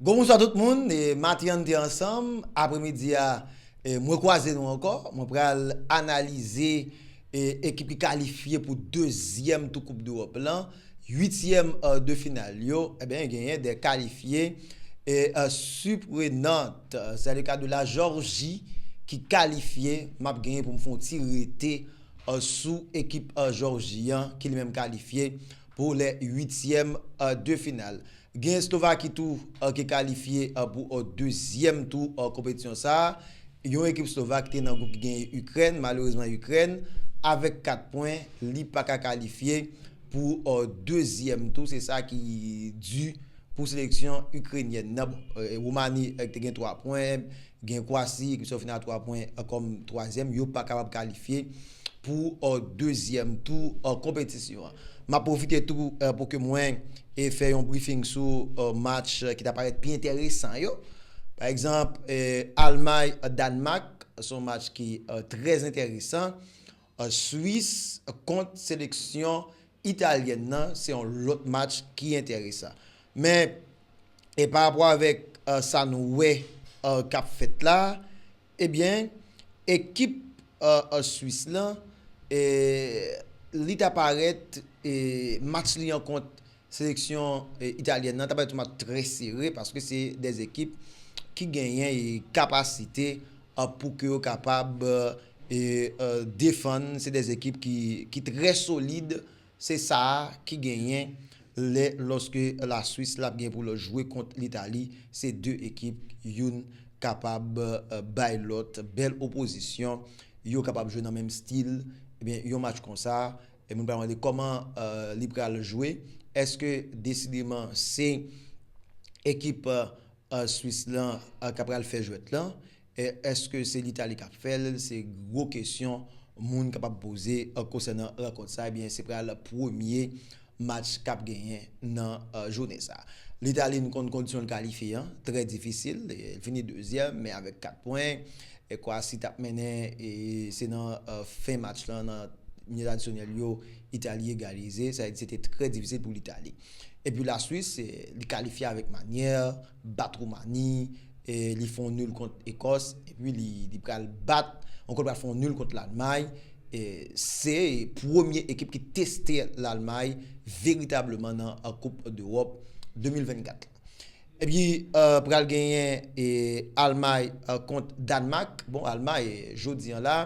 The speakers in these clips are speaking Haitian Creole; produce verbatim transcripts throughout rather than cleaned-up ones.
Gon bonswa tout moun, e, maten an n te ansanm, apremidi a, e, mwen kwaze nou ankò, mwen pral analize, e, ekip ki kalifye pou dezyèm tou Koup Dewòp lan, uityèm, e, de final yo, ebyen, genyen de kalifye, e, e, siprenant, e, c'est le cas de la Géorgie ki kalifye, m ap genyen pou m fè yon ti rete, e, sou ekip, e, Jòji an, ki li menm kalifye pou les huitièmes, e, de final. Gen Slovaki tou, e, ki kalifye, e, pou, e, dezyèm tou, e, konpetisyon sa a. Yon ekip Slovak ki te nan gwoup ki genyen Ikrèn, malerezman Ikrèn, avèk kat pwen, li pa ka kalifye pou, e, dezyèm tou. Se sa ki di pou seleksyon ikrenyèn nan. Bon, e, Woumani, e, te gen twa pwen, gen Kwasi, ekip sa yo fini a twa pwen, e, kòm twazyèm, yo pa kapab kalifye pou, e, dezyèm tou, e, konpetisyon an. M ap pwofite tou, e, pou ke mwen, e, fè yon briefing sou, e, match, e, ki ta parèt pi enteresan yo. Pa egzanp, e, Almay, e, Dànmak, se yon match ki, e, trè enteresan. E, Swis kont seleksyon italyèn nan, se yon lòt match ki enteresan. Men, e pa rapò avèk, e, sa nou wè, e, k ap fèt la, ebyen, ekip, e, e, Swis lan, e, li ta parèt, e, match li an kont seleksyon, e, italyèn nan, ta parèt yon match trè sere, paske se de ekip ki genyen, e, kapasite, e, pou ke yo kapab, e, e, defann. Se de ekip ki, ki trè solid. Se sa a ki genyen lè, lòske Laswis l ap gen pou l jwe kont Litali. Se de ekip, youn kapab, e, bay lòt bèl opozisyon. Yo kapab jwe nan menm stil. Ebyen, yon match konsa, e moun pral mande kòman, e, li pral jwe. Èske desideman se ekip, e, e, Swis lan, e, k ap pral fè jwèt lan? E èske se Litali k ap fè l? Se gwo kesyon moun kapab poze, e, konsènan rankont sa. Ebyen, se pral premye match k ap genyen nan, e, jounen sa. Litali, nou konn kondisyon l kalifye an, trè difisil. E, l fini dezyèm, men avèk kat pwen. E Kwasi t ap mennen, e se nan, e, fen match lan, nan minit adisyonèl yo, Itali egalize. Sa vle di se te trè difisil pou Litali. Epi Laswis, e, li kalifye avèk manyè, bat Woumani, e, li fè yon nil kont Ekòs, epi li, li pral bat, ankò li pral fè yon nil kont Lalmay. E, se premye ekip ki teste Lalmay veritableman nan, e, Koup Dewòp de mil vennkat. Epi, e, pral genyen, e, Almay, e, kont Dànmak. Bon, Almay, e, jodi an la,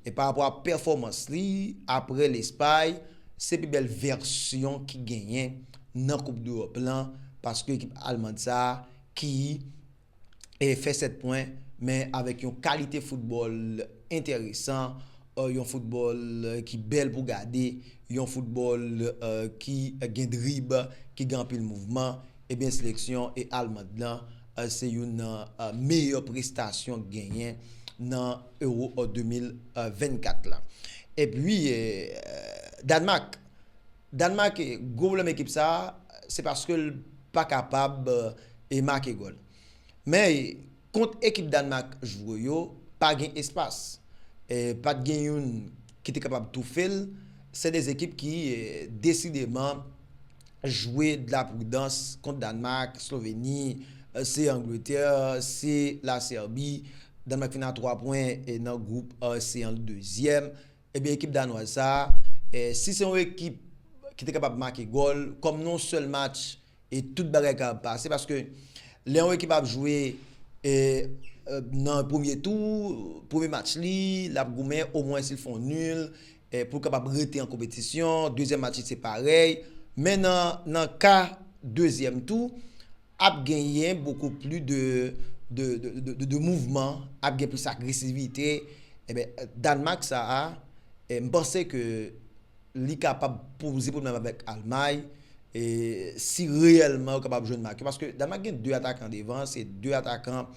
e pa rapò a pèfòmans li, apre Lespay, se pi bèl vèsyon ki genyen nan Koup Dewòp lan, paske ekip alman sa a ki, e, fè sèt pwen, men avèk yon kalite foutbòl enteresan, e, yon foutbòl, e, ki bèl pou gade, yon foutbòl, e, ki gen drib, ki gen anpil mouvman, ebyen, seleksyon, e, alman lan, e, se youn nan, e, meyè prestasyon k genyen nan Euro, e, de mil vennkat la. Epi, e, Dànmak, Dànmak, e, gwo pwoblèm ekip sa a, se paske l pa kapab, e, make gòl. Men, e, kont ekip Dànmak jwe yo, pa gen espas. E, pa t gen youn ki te kapab toufe l. Se de ekip ki, e, desideman jwe de la pridans kont Dànmak, Sloveni, e, se Angletè, se Lasèbi. Dànmak fini a twa pwen, e, nan gwoup, e, se an dezyèm. Ebyen, ekip danwaz sa a, e, si se yon ekip ki te kapab make gòl, kòm nan yon sèl match, e tout bagay kapab pase, paske lè yon ekip ap jwe, e, e, nan premye tou, premye match li, l ap goumen, omwen si l fè yon nil, e, pou l kapab rete an konpetisyon, dezyèm match li se parèy, men nan, nan ka dezyèm tou, ap genyen bokou plis de, de, de, de, de, de mouvman, ap gen plis agresivite. Ebyen, Dànmak sa a, e, m panse ke li kapab poze pwoblèm avèk Almay, e, si reyèlman yo kapab jwenn make. Paske Dànmak gen de atakan devan, se de atakan,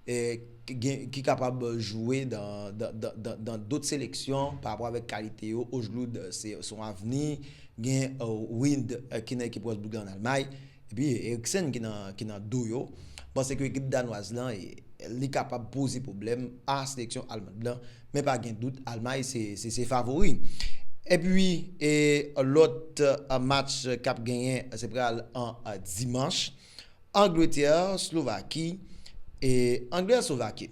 e, ki gen, ki kapab jwe dan, dan, dan, dan, dan dòt seleksyon pa rapò avèk kalite yo. Ojlund, se, se yon avni, gen, e, Wind, e, ki nan ekip Wolfsburg an Almay. Epi Eriksen ki nan, ki nan do yo. M panse ke ekip danwaz lan, e, li kapab poze pwoblèm a seleksyon alman lan, men pa gen dout, Almay se, se, se favori. Epi, e, lòt, e, match k ap genyen, se pral an, e, dimanch. Angletè, Slovaki, e Angletè, Slovaki.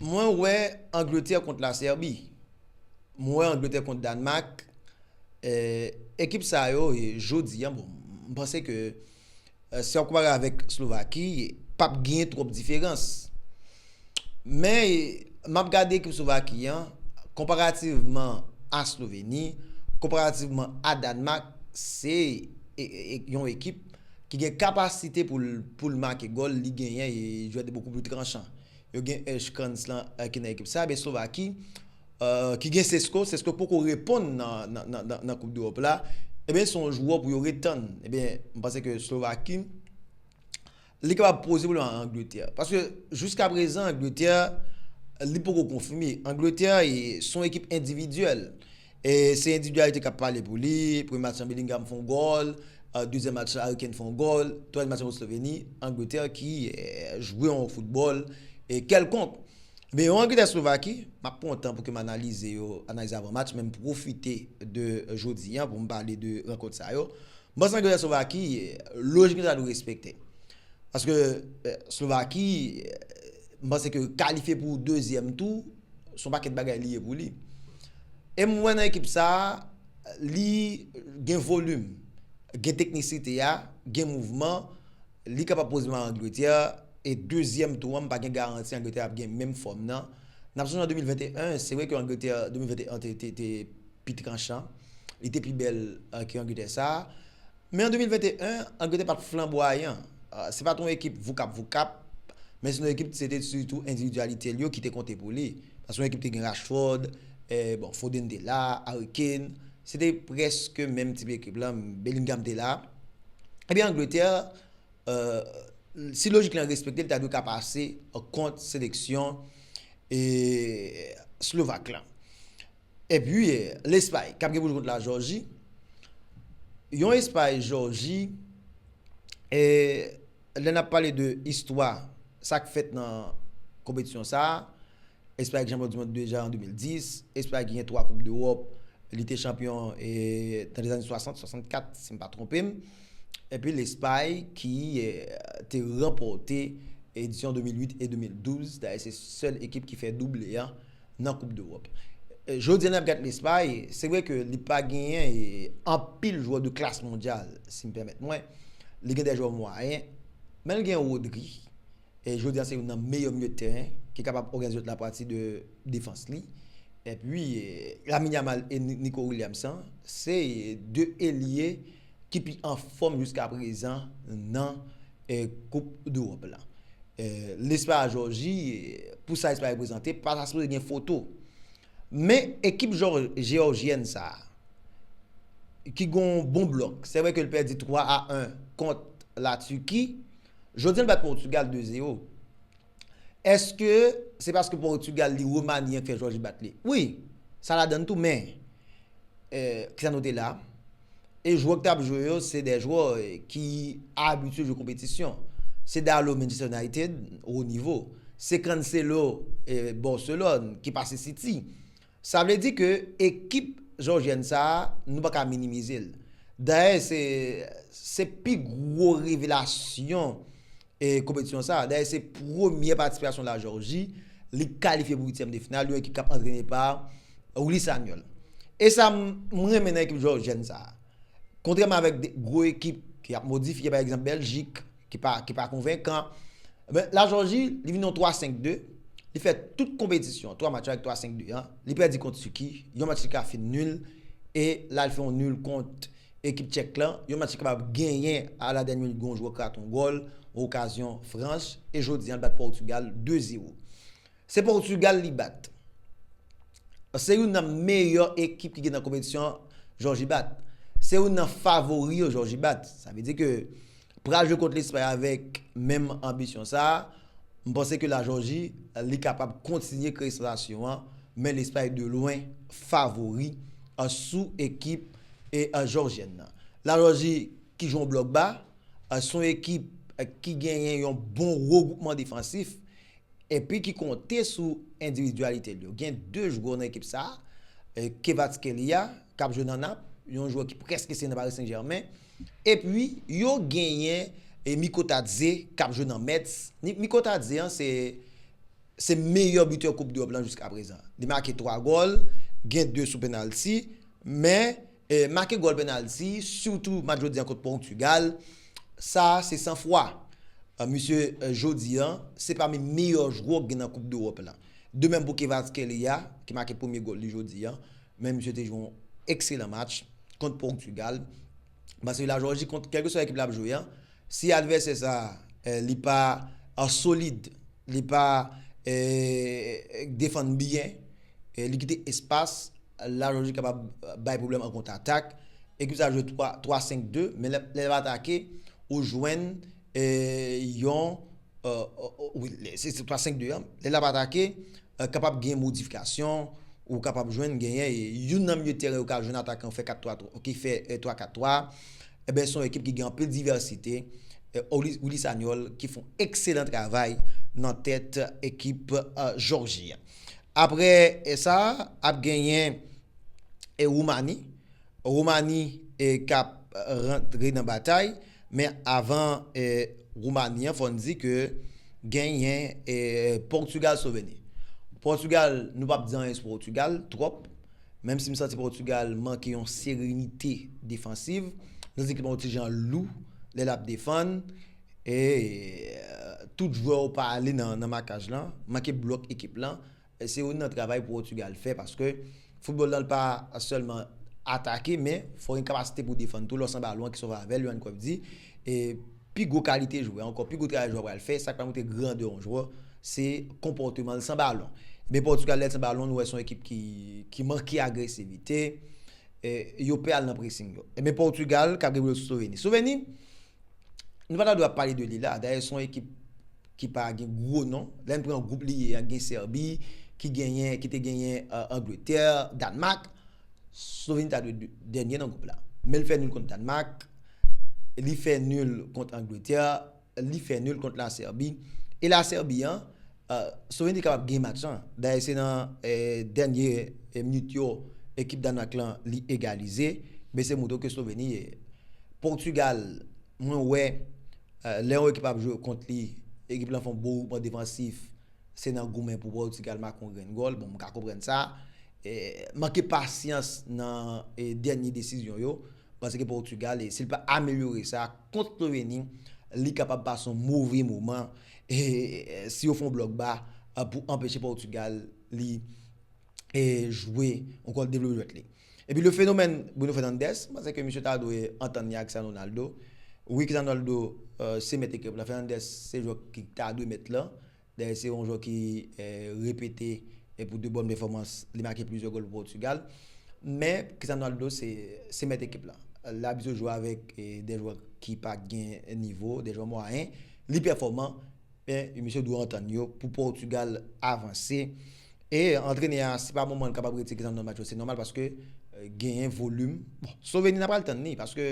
Mwen wè Angletè kont Lasèbi. Mwen wè Angletè kont Dànmak. E, ekip sa yo, e, jodi a, bon, m panse ke, e, si w ap konpare avèk Slovaki, p ap genyen twòp diferans. Men, e, m ap gade ekip Slovaki an, konparativman a Sloveni, konparativman a Dànmak, se, e, e, e, yon ekip ki gen kapasite pou l, pou l make gòl, li genyen e jwè de bokou pli tranchan. Yo gen Eshkans lan, e, ki nan ekip sa, men Slovaki, e, ki gen Sesko, Sesko poko reponn nan, nan, nan, nan, nan Koup Dewòp la, ebyen, se yon jwè pou yo ret tann. Ebyen, m panse ke Slovaki, li kapab poze pwoblèm a Angletè. Paske, jiska prezan, Angletè, li poko konfime. Angletè, e, se yon ekip endividyèl. E se endividyalite k ap pale pou li. Premye match lan, Bellingham fè yon gòl. E, dezyèm match lan, Harry Kane fè yon gòl. Twazyèm match lan kont Sloveni, Angletè ki, e, jwe yon foutbòl, e, kèlkonk. Men yon Angletè Slovaki, m ap pran tan pou ke m analize yo, analize avan match, men m pwofite de jodi a pou m pale de rankont sa yo. M panse Angletè Slovaki, e, lojik nou ta dwe respekte. Paske, e, Slovaki, e, m panse ke kalifye pou dezyèm tou, se yon pakèt bagay li ye pou li. E m wè nan ekip sa a, li gen volim, gen teknisite a, gen mouvman, li kapab poze pwoblèm a Angletè, e dezyèm tou an, m pa gen garanti Angletè ap gen menm fòm nan. N ap sonje an de mil venteyen, se vre ke Angletè de mil venteyen te, te, te pi tranchan, li te pi bèl, e, ke Angletè sa a. Men an de mil venteyen, Angletè pa t flanbwayan. E, se pa t yon ekip voukap voukap, men se yon ekip, se te sitou endividyalite l yo ki te konte pou li. Paske yon ekip te gen Rashford, e, bon, Foden te la, Harry Kane, se te prèske menm tip ekip lan, Bellingham te la. Ebyen, Angletè, e, si lojik lan respekte, li ta dwe ka pase kont seleksyon, e, Slovak lan. Epi, e, Lespay, k ap gen pou l jwe kont Lajòji. Yon Espay, Jòji, e, lè n ap pale de istwa, sa k fèt nan konpetisyon sa a, Espay ki chanpyon di mond deja an de mil dis, Espay ki gen twa Koup Dewòp, li te chanpyon, e, nan lezane swasant, swasannkat, si m pa twonpe m. Epi Lespay ki, e, te ranpòte edisyon de mil uit e de mil douz, dayè se sèl ekip ki fè double a nan Koup Dewòp. E, jodi a n ap gade Lespay, se vre ke li pa genyen, e, anpil jwè de klas mondyal, si m pèmèt mwen. Li gen de jwè mwayen, men li gen Rodri. E jodi a se youn nan meyè milye de tèren ki kapab òganize jwèt la apati de defans li. Epi, e, Lamine Yamal e Ni-, Nico Williams, se de elye ki pi anfòm jiska prezan nan, e, Koup Dewòp la. E, Lespay a Jòji, e, pou sa Espay reprezante, pa ta sipoze gen foto. Men ekip Jò-, jewòjyèn sa a, ki gen yon bon blòk, se vre ke l pèdi twa a en kont Latiki, jodi a l bat Pòtigal de zewo. Èske se paske Pòtigal li remanye an k fè Jòji bat li? Wi, sa ladann tou, men, e, kisa nou te la? E jwè k t ap jwe yo, se de jwè, e, ki abitye jwe konpetisyon. Se Dalot Manchester United, wo nivo. Se Cancelo, e, Barcelone, ki pase City. Sa vle di ke ekip jòjyèn sa a, nou pa ka minimize l. Dayè, se, se pi gwo revelasyon, e, konpetisyon sa a. Dayè, se premyè patisipasyon Lajòji, li kalifye pou uityèm de final, yon ekip k ap antrene pa Willy Sagnol. E sa m, m renmen nan ekip jòjyèn sa a. Kontrèman avèk de gwo ekip ki ap modifye, pa egzanp, Bèljik, ki pa, ki pa konvenkan. Men, Lajòji, li vin yon twa senk de. Li fè tout konpetisyon, twa match avèk twa senk de an. Li pèdi kont Tiki, yon match li ka fin nil. E la, li fè yon nil kont ekip tchèk lan. Yon match li kapab genyen a la dènye minit, gon jwè k rate yon gòl, yon okazyon franch. E jodi a, li bat Pòtigal de zewo. Se Pòtigal li bat. Se youn nan meyè ekip ki gen nan konpetisyon an, Jòji bat. Se youn nan favori yo, Jòji bat. Sa vle di ke pral jwe kont Lespay avèk menm anbisyon sa a, m panse ke Lajòji, li kapab kontinye kreye sansasyon an, men Lespay de lwen favori, a, sou ekip, e, a, jòjyèn nan. Lajòji ki jwe yon blòk ba, a, se yon ekip, a, ki genyen yon bon regwoupman defansif, epi ki konte sou endividyalite l yo. Gen de jwè nan ekip sa a, e, Kvaratskhelia, k ap jwe nan Nap, yon jwè ki prèske se nan Paris Saint-Germain. Epi, yo genyen e Mikotadze k ap jwe nan Metz. Ni- Mikotadze an se se meyè bitè Koup Dewòp lan jiska prezan. Li make twa gòl, gen de sou penalti, men e, make gòl penalti, sitou match jodi an kont Pòtigal, sa se san fwa. E, misye e, jodi an, se pami meyè jwè ki gen nan Koup Dewòp lan. De menm pou Kvaratskhelia, ki make premye gòl li jodi an, men misye te jwe yon ekselan match kont Pòtigal. Paske Lajòji, kont kèlkeswa ekip l ap jwe an, si advèsè sa e, li pa e, solid, li pa e, defann byen, e, li kite espas, Lajòji kapab bay pwoblèm an kontatak. Ekip sa jwe twa twa senk de, men lè lè l ap atake, ou jwenn e, yon e, e, wi, se se twa senk de an. Lè l ap atake, e, kapab gen modifikasyon, ou kapab jwenn genyen e, youn nan milye teren yo ka jwenn atakan fè kat twa twa, ki fè e, twa kat twa. Ebyen, se yon ekip ki gen anpil divèsite. E, Willy Sagnol ki fè yon ekselan travay nan tèt ekip e, Jòji an. Apre e, sa, ap genyen e, Woumani. Woumani e, k ap rantre nan batay, men avan e, Woumani an, fò n di ke genyen e, Pòtigal, Sloveni. Pòtigal, nou p ap di anyen sou Pòtigal twòp, menm si m santi Pòtigal manke yon serenite defansiv, nou di ekip lan yon ti jan lou lè l ap defann, e e, tout jwè yo pa ale nan, nan makaj lan, manke blòk ekip lan. E se youn nan travay Pòtigal fè, paske foutbòl lan pa sèlman atake, men fò gen kapasite pou defann tou lè w san balon an, ki sove avè l, Yohan Cruyff di. E pi gwo kalite jwè, ankò pi gwo travay jwè pral fè, sa k pral montre grandè yon jwè, se konpòteman l san balon. Men Pòtigal, lè l san balon, nou wè se yon ekip ki, ki manke agresivite. E, yo pè al nan pressing yo. E men Pòtigal k ap gen pou yo sou Sloveni. Sloveni, nou pa ta dwe ap pale de li la. Dayè, se yon ekip ki pa gen gwo non. Lè n pran gwoup li ye a, gen Sèbi, ki genyen, ki te genyen e, Angletè, Dànmak. Sloveni ta dwe de- dènye nan gwoup la. Men l fè nil kont Dànmak, li fè nil kont Angletè, li fè nil kont Lasèbi. E Lasèbi an, e, Sloveni te kapab gen match lan. Dayè, se nan e, dènye e, minit yo, ekip Dànmak lan, li egalize. Men se montre ke Sloveni, e, Pòtigal, mwen wè, e, lè yon ekip ap jwe kont li, ekip lan fè yon bon regroupman defansif, se nan goumen pou Pòtigal make yon grenn gòl. Bon, m ka konprann sa. E, manke pasyans nan e, dènye desizyon yo. Paske Pòtigal, e, si l pa amelyore sa kont Sloveni, li kapab pase yon move moman. E, si yo fè yon blòk ba, e, pou anpeche Pòtigal li e, jwe, ankò devlope jwèt li. Epi le fenomèn Bruno Fernandes, m panse ke misye ta dwe antann li ak Cristiano Ronaldo. Wi, Cristiano Ronaldo e, se mèt ekip la. Fernandes se jwè ki ta dwe mèt lan. Dayè, se yon jwè ki e, repete e, pou de bòn pèfòmans. Li make plizyè gòl pou Pòtigal. Men Cristiano Ronaldo se, se mèt ekip la. L abitye jwe avèk e, de jwè ki pa gen nivo, de jwè mwayen. Li pèfòman, men misye dwe antann yo pou Pòtigal avanse. E antrenè a, si pa moman l kapab retire Cristiano nan match yo, se nòmal paske e, genyen volim. Bon, Sloveni n a pral tann li, paske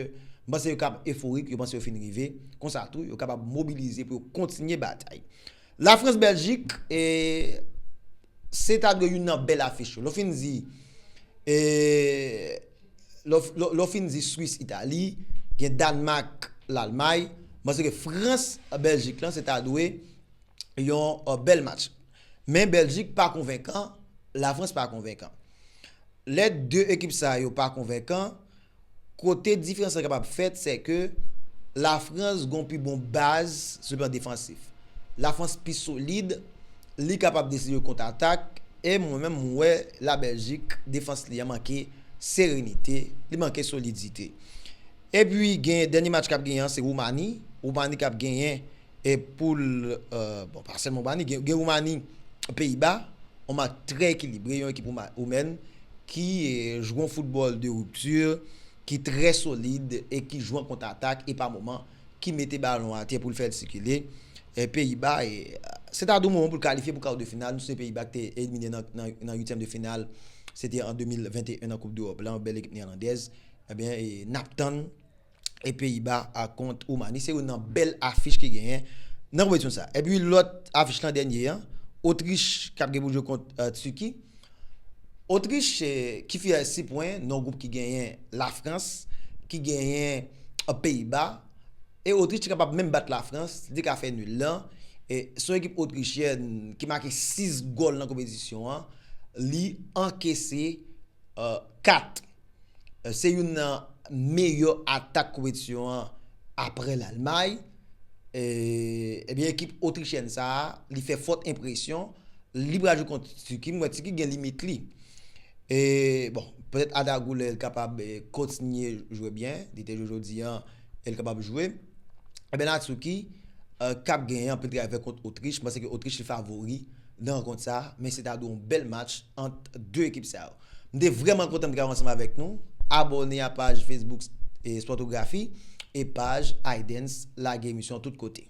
m panse yo kab eforik, yo panse yo fin rive. Konsa tou, yo kapab mobilize pou yo kontinye batay. Lafrans, Bèljik, e, se ta dwe youn nan bèl afich yo. Lè w fin di, e, lè w- lè w- lè w fin di Swis, Itali, gen Dànmak, Lalmay, m panse ke Frans, Bèljik lan, se ta dwe yon e, bèl match. Men Bèljik pa konvenkan, Lafrans pa konvenkan. Lè de ekip sa yo pa konvenkan, kote diferans lan kapab fèt, se ke Lafrans gon pi bon baz sou plan defansif. Lafrans pi solid, li kapab deside kontratak, e mwen menm, mwen wè Labèljik, defans li an manke serenite, li manke solidite. Epi, gen dènye match k ap genyen an, se Woumani. Woumani k ap genyen e poul, e, bon, pa sèlman Woumani, gen, gen Woumani, Peyiba, yon match trè ekilibre, yon ekip Wouma- woumèn ki e, jwe yon foutbòl de ripti, ki trè solid e ki jwe an kontratak e pa moman, ki mete balon atè pou l fè l sikile. E Peyiba, e, se ta dwe moman pou l kalifye pou kar de final. Nou se Peyiba ki te elimine nan, nan, nan uityèm de final. Se te an de mil venteyen nan Koup Dewòp la, yon bèl ekip nèlandèz. Ebyen, e, n ap tann e Peyiba a kont Woumani. Se youn nan bèl afich ki genyen nan konpetisyon sa. Epi lòt afich lan dènye an, Otrich k ap gen pou l jwe kont e, Tiki. Otrich, eh, ki fini a sis pwen nan yon gwoup ki genyen Lafrans, ki genyen, eh, Peyiba, e Otrich te kapab menm bat Lafrans, li te ka fè nil lan. E se yon ekip otrichyen ki make sis gòl nan konpetisyon an, li ankese, eh, kat. Eh, se youn nan meyè atak konpetisyon an apre Lalmay. E, ebyen, ekip otrichyèn sa a, li fè fòt enpresyon. Li pral jwe kont Tiki. M wè Tiki gen limit li. E, bon, petèt Arda Güler kapab, eh, kontinye jwe byen. Li te jwe jodi a, e l kapab jwe. Ebyen, Natsuki, eh, k ap genyen anpil travay fè kont Otrich. M panse ke Otrich li favori nan rankont sa a, men se ta dwe yon bèl match ant de ekip sa yo. M te vrèman kontan m te ka ansanm avèk nou. Abòne a paj Facebook, eh, Sportographie e paj iDance, lage emisyon tout kote.